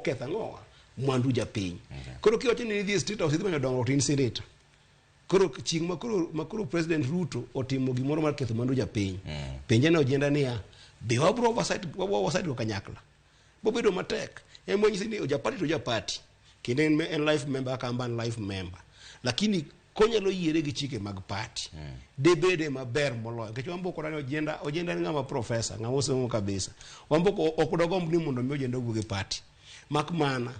oketho ang'owa mwandu japiny. Koro kiwacho ni idhi e State House idhi manyo dongruok to in senator. Koro chieng' ma koro President Ruto otimo gimoro mar ketho mwandu japiny, penje ne Ojienda niya, be wabro oversight, wabro oversight go kanyakla? Bobedo matek. En monyisi ni ojapati to ojapati. Kendo en life member kaka an be an life member. Lakini konyalo yiere gi chike mag party, debede maber moloyo. Nikech wan bok ni Ojienda, Ojienda en ng'ama professor, ng'ama osomo kabisa. Wan bok ok dogomb ni mondo mi Ojienda owuog e party. Mak mana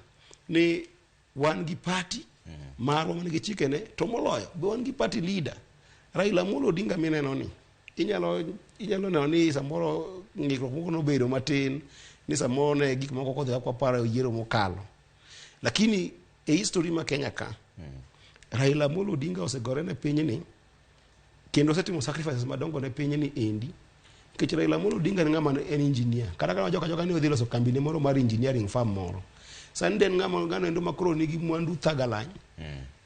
ni wan gi party marwa man gi chikene, to moloyo be wan gi party leader Raila Amolo Odinga mineno ni inyalo neno ni samoro ng'ikruok moko nobedo matin, ni samoro ne gik moko kodhi kaka waparo e yiero mokalo, lakini e history ma Kenya ka, Raila Amolo Odinga osegore ne pinyni kendo osetimo sacrifices madongo ne pinyni endi, nikech Raila Amolo Odinga en ng'ama en engineer. Kata ka joka joka ne odhi loso kambine moro mar engineering firm moro, sani de en ng'ama ng'ano endo makoro nigi mwandu thagalany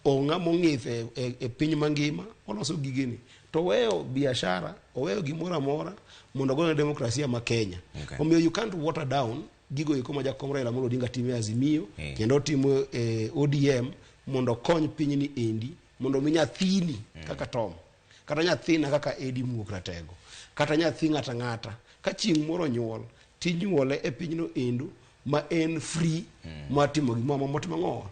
o ng'ama ong'ith e piny mangima oloso gigeni to oweyo biashara, oweyo gimoro amora mondo ogone demokrasia ma Kenya. Omiyo you can't water down gigo eko ma jakom Raila Amolo Odinga timo e Azimio kendo otimo e ODM mondo okony pinyni endi, mondo mi nyathini kaka Tom, kata nyathina kaka Edi Muok Ratego, kata nyathi ng'ata ng'ata ka chieng' moro nyuol tinyuole e pinyno endo ma en free mar timo gimoro amora motimo ang'o.